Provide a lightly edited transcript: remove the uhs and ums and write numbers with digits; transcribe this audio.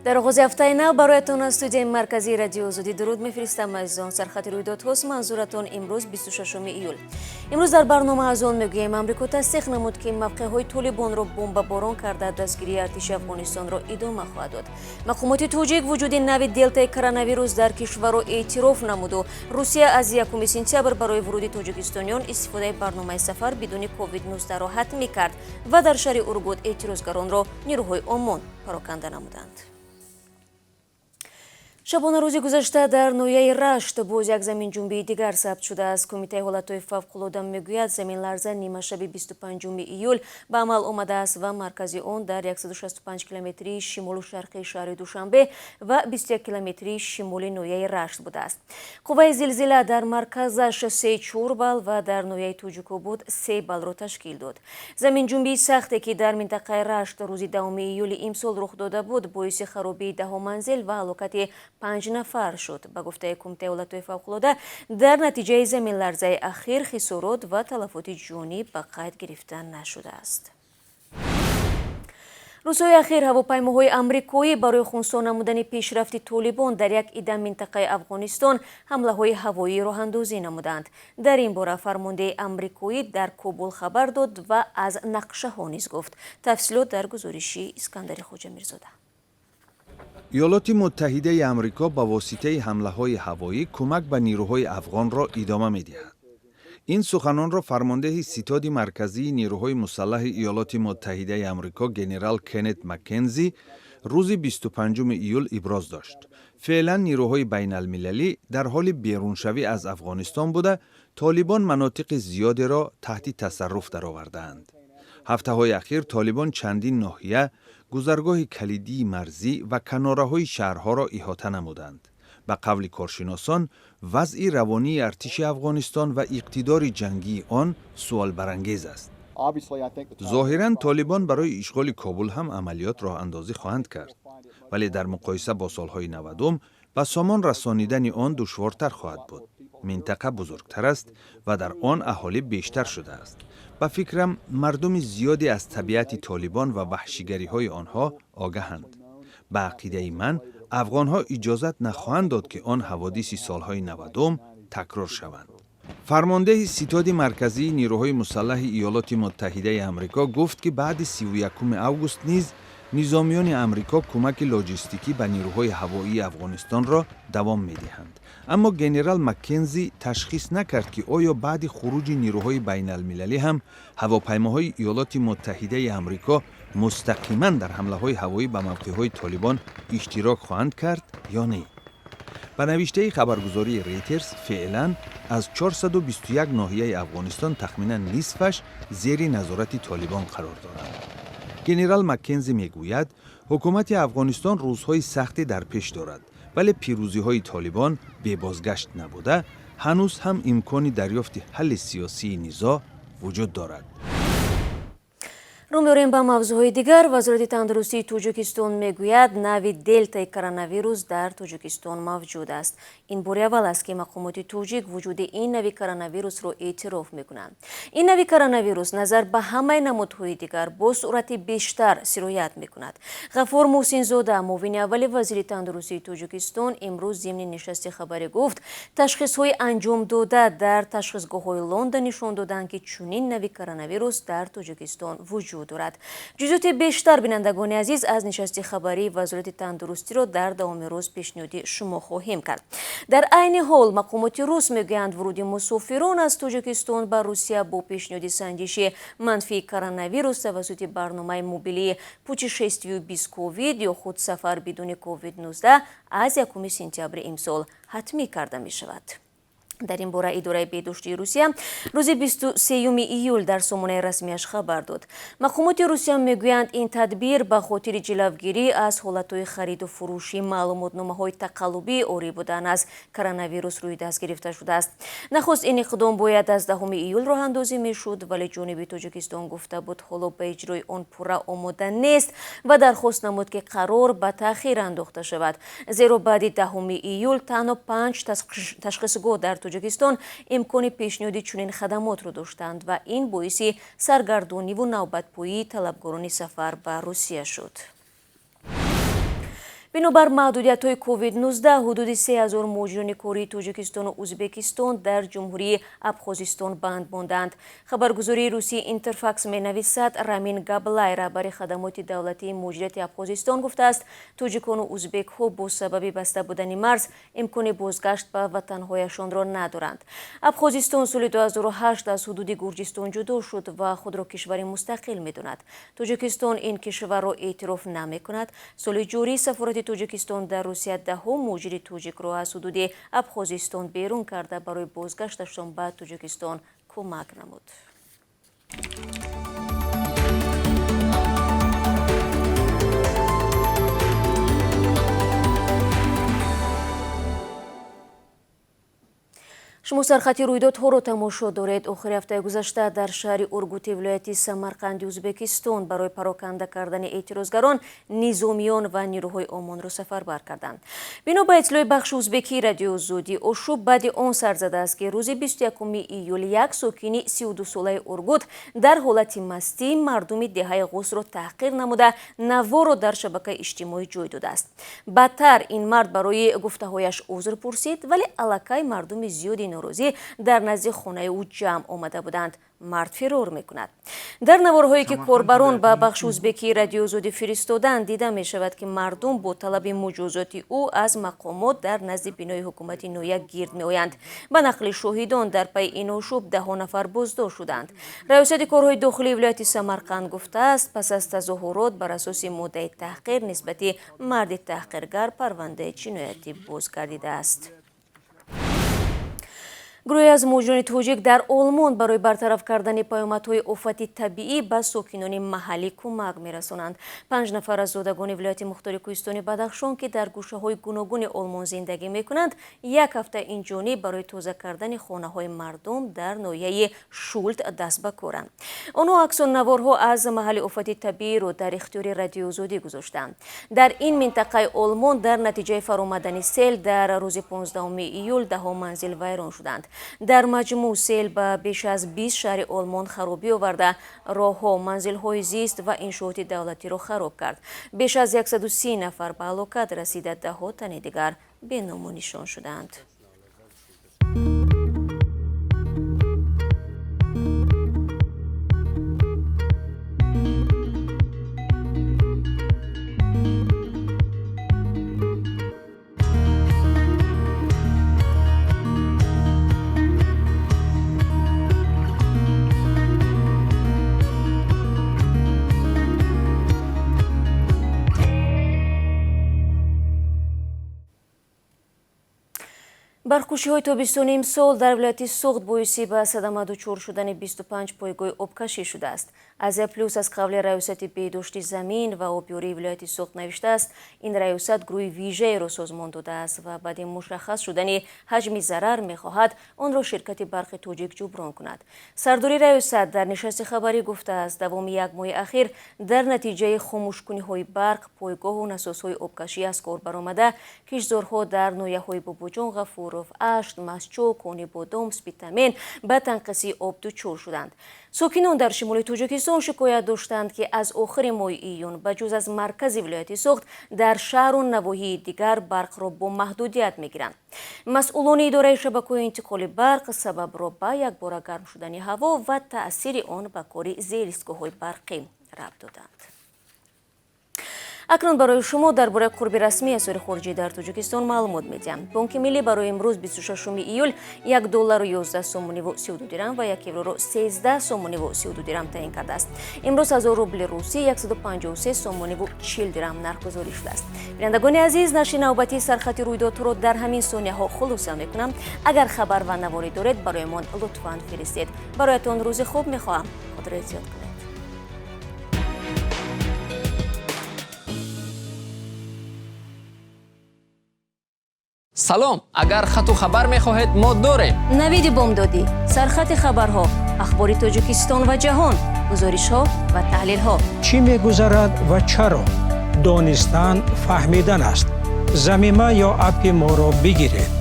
Дар оғози ҳафтаи нав бароятон аз студияи марказии Радиои Озодӣ дуруд мефиристам. Азизон, сархати рӯйдодҳост манзуратон имрӯз, 26 июл. Имрӯз дар барнома аз он мегӯем: Амрико тасдиқ намуд, ки мавқеъҳои Толибонро бомбаборон карда, дастгирии артиши Афғонистонро идома хоҳад дод. Мақомоти тоҷик вуҷуди нави делтаи коронавирус дар кишварро эътироф намуду Русия аз 1 сентябр барои вуруди тоҷикистониён истифодаи барномаи сафар бидуни ковид-19-ро ҳатмӣ кард ва дар шаҳри Ургут эътирозгаронро нирӯҳои ОМОН пароканда намуданд. Шабонарӯзи гузашта дар ноҳияи Рашт боз як заминҷунбии дигар сабт шудааст. Кумитаи ҳолатҳои фавқулода мегӯяд, заминларза нимашаби 25 июл ба амал омадааст ва маркази он дар 165 километрии шимолу шарқии шаҳри Душанбе ва 21 километрии шимоли ноҳияи Рашт будааст. Қувваи зилзила дар марказаш 3,4 балл ва дар ноҳияи Тоҷикобод 3 баллро ташкил дод. Заминҷунбии сахте, ки дар минтақаи Рашт рӯзи 10 июли имсол рух дода буд, боиси харобии даҳо манзил ва ҳалокати панҷ нафар шуд. Ба гуфтаи Кумитаи ҳолатҳои фавқулода, дар натиҷаи заминларзаи ахир хисорот ва талафоти ҷонӣ ба қайд гирифта нашудааст. Рӯзҳои ахир ҳавопаймоҳои амрикоӣ барои хунсо намудани пешрафти Толибон дар як ида минтақаи Афғонистон ҳамлаҳои ҳавоӣ роҳандозӣ намуданд. Дар ин бора фармондеҳи амрикоӣ дар Кобул хабар дод ва аз нақшаҳо низ гуфт. Тафсилот дар гузориши Искандари Хоҷамирзода. Иёлоти Муттаҳидаи Амрико ба воситаи ҳамлаҳои ҳавоӣ кӯмак ба нирӯҳои афғонро идома медиҳад. Ин суханонро фармондеҳи Ситоди марказии нирӯҳои мусаллаҳи Иёлоти Муттаҳидаи Амрико генерал Кеннет Маккензи рӯзи 25 июл иброз дошт. Феълан нирӯҳои байналмилалӣ дар ҳоли беруншавӣ аз Афғонистон буда, Толибон манотиқи зиёдеро таҳти тасарруф даровардаанд. Ҳафтаҳои ахир Толибон чандин ноҳия, гузаргоҳи калидии марзӣ ва канораҳои шаҳрҳоро иҳота намуданд. Ба қавли коршиносон, вазъи равонии артиши Афғонистон ва иқтидори ҷангии он суолбарангез аст. Зоҳиран, Толибон барои ишғоли Кобул ҳам амалиёт роҳандозӣ хоҳанд кард, вале дар муқоиса бо солҳои 90-ум ба сомон расонидани он душвортар хоҳад буд. Минтақа бузургтар аст ва дар он аҳолӣ бештар шудааст. Ба фикрам, мардуми зиёде аз табиати Толибон ва ваҳшигариҳои онҳо огаҳанд. Ба ақидаи ман, афғонҳо иҷозат нахоҳанд дод, ки он ҳаводиси солҳои 90-ум такрор шаванд. Фармондеҳи Ситоди марказии нирӯҳои мусаллаҳи Иёлоти Муттаҳидаи Амрико гуфт, ки баъди 31 август низ низомиёни Амрико кӯмаки лоҷистикӣ ба нирӯҳои ҳавоии Афғонистонро давом медиҳанд. Аммо генерал Маккензи ташхис накард, ки оё баъди хуруҷи нирӯҳои байналмилалӣ ҳам ҳавопаймоҳои Иёлоти Муттаҳидаи Амрико мустақиман дар ҳамлаҳои ҳавоӣ ба мавқеъҳои Толибон иштирок хоҳанд кард ё не. Ба навиштаи хабаргузории Рейтерс, феълан аз 421 ноҳияи Афғонистон тахминан нисфаш зери назорати Толибон қарор доранд. Генерал Маккензи мегӯяд, ҳукумати Афғонистон рӯзҳои сахте дар пеш дорад, вале пирӯзиҳои Толибон бебозгашт набуда, ҳанӯз ҳам имкони дарёфти ҳалли сиёсии низоъ вуҷуд дорад. Рӯ меорем ба мавзӯъҳои дигар. Вазорати тандурустии Тоҷикистон мегӯяд, нави делтаи коронавирус дар Тоҷикистон мавҷуд аст. Ин бори аввал аст, ки мақомоти тоҷик вуҷуди ин нави коронавирусро эътироф мекунанд. Ин нави коронавирус назар ба ҳамаи намудҳои дигар бо суръати бештар сироят мекунад. Ғафур Муҳсинзода, муовини аввали вазири тандурустии Тоҷикистон, имрӯз зимни нишасти хабарӣ гуфт, ташхисҳои анҷомдода дар ташхисгоҳҳои Лондон нишон доданд, ки чунин нави коронавирус дар Тоҷикистон вуҷуд дорад. Ҷузъиёти бештар, бинандагони азиз, аз нишасти хабарии Вазорати тандурустиро дар давоми рӯз пешниҳоди шумо хоҳем кард. Дар айни ҳол мақомоти рус мегӯянд, вуруди мусофирон аз Тоҷикистон ба Русия бо пешниҳоди санҷиши манфии коронавирус тавассути барномаи мобилии «Путешествие без ковид» ё худ «Сафар бидуни ковид-19» аз 1 сентябри имсол ҳатмӣ карда мешавад. Дар ин бора идораи беҳдоштии Русия рӯзи 23 июл дар сомонаи расмиаш хабар дод. Мақомоти Русия мегӯянд, ин тадбир ба хотири ҷилавгирӣ аз ҳолатҳои хариду фурӯши маълумотномаҳои тақаллубӣ орӣ будан аз коронавирус рӯи даст гирифта шудааст. Нахуст ин иқдом бояд аз 10 июл роҳандозӣ мешуд, вале ҷониби Тоҷикистон гуфта буд, ҳоло ба иҷрои он пурра омода нест ва дархост намуд, ки қарор ба таъхир андохта шавад, зеро баъди 10 июл танҳо панҷ ташхисгоҳ дар Тоҷикистон имкони пешниҳоди чунин хадамотро доштанд ва ин боиси саргардониву навбатпоии талабгорони сафар ба Русия шуд. Бинобар маҳдудиятҳои COVID-19 ҳудуди 3000 муҳоҷирони кории Тоҷикистону Ӯзбекистон дар Ҷумҳурии Абхозистон банд монданд. Хабаргузории русии Интерфакс менависад, Рамин Габлай, раҳбари хадамоти давлатии муҳоҷирати Абхозистон, гуфтааст, тоҷикону ӯзбекҳо бо сабаби баста будани марз имкони бозгашт ба ватанҳояшонро надоранд. Абхозистон соли 2008 аз ҳудуди Гурҷистон ҷудо шуд ва худро кишвари мустақил медонад. Тоҷикистон ин кишварро эътироф намекунад. Соли ҷорӣ сафорати Тоҷикистон дар Русия даҳҳо муҳоҷири тоҷикро аз ҳудуди Абхозистон берун карда, барои бозгашташон ба Тоҷикистон кӯмак намуд. Шумо сархати рӯйдодҳоро тамошо доред. Охири ҳафтаи гузашта дар шаҳри Ургути вилояти Самарқанди Ӯзбекистон барои пароканда кардани эътирозгарон низомиён ва нерӯҳои ОМОНро сафарбар карданд. Бино ба иттилои бахши ӯзбекии Радиои Озодӣ, ошӯб баъди он сар задааст, ки рӯзи 21 июл як сокини 32-солаи Ургут дар ҳолати мастӣ мардуми деҳаи Ғусро таҳқир намуда, наворро дар шабакаи иҷтимоӣ ҷой додааст. Баъдтар ин мард барои гуфтаҳояш узр пурсид, вале аллакай мардуми зиёди норозӣ дар назди хонаи ӯ ҷамъ омада буданд. Мард фирор мекунад. Дар наворҳое, ки корбарон ба бахши ӯзбекии Радиои Озодӣ фиристоданд, дида мешавад, ки мардум бо талаби муҷозоти ӯ аз мақомот дар назди бинои ҳукумати ноҳия гирд меоянд. Ба нақли шоҳидон, дар пайи ин ошӯб даҳо нафар боздошт шуданд. Раёсати корҳои дохилии вилояти Самарқанд гуфтааст, пас аз тазоҳурот бар асоси моддаи таҳқир нисбати марди таҳқиргар парвандаи ҷиноятӣ боз гардидааст. Гурӯҳе аз муҳоҷирони тоҷик дар Олмон барои бартараф кардани паёмадҳои офати табиӣ ба сокинони маҳаллӣ кӯмак мерасонанд. 5 нафар аз зодагони вилояти мухтори кӯҳистони Бадахшон, ки дар гӯшаҳои гуногуни Олмон зиндагӣ мекунанд, як ҳафта инҷониб барои тоза кардани хонаҳои мардум дар ноҳияи Шулт даст ба коранд. Онҳо аксу наворҳо аз маҳалли офати табииро дар ихтиёри Радиои Озодӣ гузоштанд. Дар ин минтақаи Олмон дар натиҷаи фаромадани сел дар рӯзи 15 июл даҳо манзил вайрон шуданд. Дар маҷмӯъ сел ба беш аз 20 шаҳри Олмон харобӣ оварда, роҳҳо, манзилҳои зист ва иншооти давлатиро хароб кард. Беш аз 130 нафар ба ҳалокат расида, даҳҳо тани дигар беному нишон шуданд. Барқкушиҳои тобистони имсол дар вилояти Суғд боиси ба садама дучор шудани 25 пойгоҳи обкашӣ шудааст. Азия Плюс аз қавли Раёсати беҳдошти замин ва обёрии вилояти Суғд навиштааст, ин раёсат гурӯҳи вижаеро созмон додааст ва баъди мушаххас шудани ҳаҷми зарар мехоҳад онро ширкати барқи тоҷик ҷуброн кунад. Сардори раёсат дар нишасти хабарӣ гуфтааст, давоми як моҳи ахир дар натиҷаи хомӯшкуниҳои барқ пойгоҳу насосҳои обкашӣ аз кор баромада, киштзорҳо дар ноҳияҳои Бобоҷон Ғафуров, Ашт, Мастчоҳ, Конибодом, Спитамен ба танқисии об дучор шуданд. Сокинон дар шимоли Тоҷикистон шикоят доштанд, ки аз охири моҳи июн ба ҷуз аз маркази вилояти Суғд дар шаҳру навоҳии дигар барқро бо маҳдудият мегиранд. Масъулони идораи шабакаҳои интиқоли барқ сабабро ба якбора гарм шудани ҳаво ва таъсири он ба кори зеристгоҳҳои барқӣ рабт доданд. Акнун барои шумо дар бораи қурби расмии асъори хориҷӣ дар Тоҷикистон маълумот медиҳам. Бонки Миллӣ барои имрӯз 26 июл 1 доллару 11 сомониву 32 дирам ва 1 евроро 13 сомониву 32 дирам таъин кардааст. Имрӯз 1000 рубли русӣ 153 сомониву 40 дирам нархгузорӣ шудааст. Бинандагони азиз, нашри навбатии сархати рӯйдодҳоро дар ҳамин сонияҳо хулоса мекунам. Агар хабар ва наворӣ доред, барои мон лутфан фиристед. Бароятон рӯзи хуб мехоҳам. Худро эҳтиёт кунед. Салом, агар хату хабар мехоҳед, мо дорем. Навиди бомдодӣ, сархати хабарҳо, ахбори Тоҷикистон ва ҷаҳон, гузоришҳо ва таҳлилҳо. Чӣ мегузарад ва чаро? Донистан фаҳмидан аст. Замима ё аппи моро бигиред.